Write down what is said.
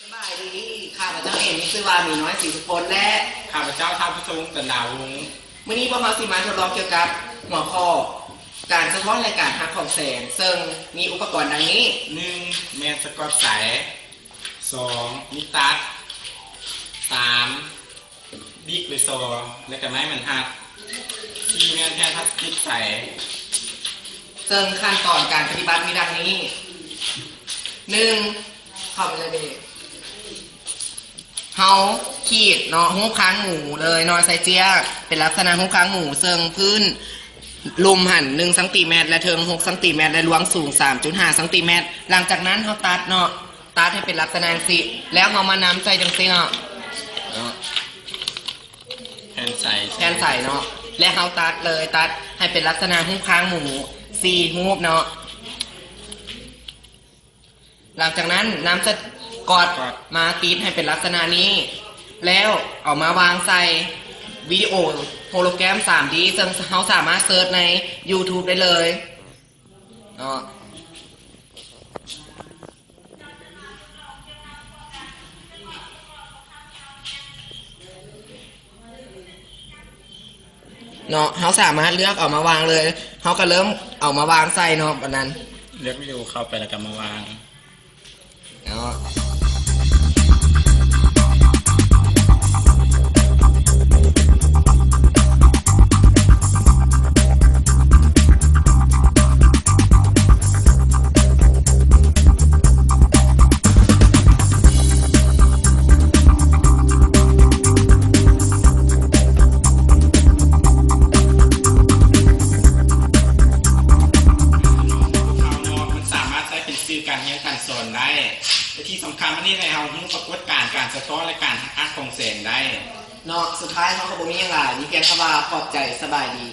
ສະບາຍດີ ຂ້າພະເຈົ້າເອງມີຊື່ວ່າ ມີນ້ອຍ ສີສຸພົນ ແລະ ຂ້າພະເຈົ້າ ທ້າວ ພຸດທະວົງ ຈັນດາວົງ. ມື້ນີ້ພວກເຮົາຊິມາທົດລອງກ່ຽວກັບຫົວຂໍ້ ການສະທ້ອນ ແລະ ການຮັກຂອງແສງ ເຊິ່ງມີອຸປະກອນດັ່ງນີ້: ໜຶ່ງ ແມ່ນສະກອດໃສ, ສອງ ມີດຕັດ, ສາມ ບິກ ຫຼື ຊໍ ແລະ ກະໄມ້ບັນທັດ, ສີ່ ແມ່ນແຜ່ນພລາສຕິກໃສ. ເຊິ່ງຂັ້ນຕອນການປະຕິບັດມີດັ່ງນີ້: ໜຶ່ງ ເຂົ້າໄປເລີຍເດ ເຮົາຂີດເນາະ ຮູບຄາງໝູເລີຍເນາະ ໃສ່ເຈ້ຍເປັນລັກສະນະຮູບຄາງໝູ ເຊິ່ງພື້ນລຸ່ມຫັ້ນໜຶ່ງຊັງຕີແມັດ ແລະ ເທິງຫົກຊັງຕີແມັດ ແລະ ລວງສູງສາມຈຸດຫ້າຊັງຕີແມັດ. ຫຼັງຈາກນັ້ນເຮົາຕັດເນາະ ຕັດໃຫ້ເປັນລັກສະນະຈັ່ງຊີ້ ແລ້ວເຮົາມານຳໃສ່ຈັ່ງຊີ້ເນາະ ເນາະ ແຜ່ນໃສ ແຜ່ນໃສເນາະ ແລະ ເຮົາຕັດເລີຍ ຕັດໃຫ້ເປັນລັກສະນະຮູບຄາງໝູສີ່ຮູບເນາະ. ຫຼັງຈາກນັ້ນນຳສະກອດ ສະກອດ ມາຕິດໃຫ້ເປັນລັກສະນະນີ້ ແລ້ວເອົາມາວາງໃສ່ວິດີໂອໂຮໂລແກຣມສາມດີ ເຊິ່ງເຮົາສາມາດເສີດໃນຢູທູບໄດ້ເລີຍເນາະ. ເນາະ ເຮົາສາມາດເລືອກເອົາມາວາງເລີຍ ເຮົາກະເລີ່ມເອົາມາວາງໃສ່ເນາະ ບາດນັ້ນເລືອກວິດີໂອເຂົ້າໄປ ແລ້ວກະມາວາງເນາະ. ພວກເຮົາເນາະ ມັນສາມາດໃຊ້ເປັນສື່ການຮຽນການສອນໄດ້ ແລະ ທີ່ສຳຄັນມັນເຮັດໃຫ້ເຮົາຮູ້ປາກົດການການສະທ້ອນ ແລະ ການຮັກຂອງແສງໄດ້ເນາະ. ສຸດທ້າຍເຮົາກະບໍ່ມີຫຍັງຫຼາຍ ມີພຽງຄຳວ່າຂອບໃຈ ສະບາຍດີ.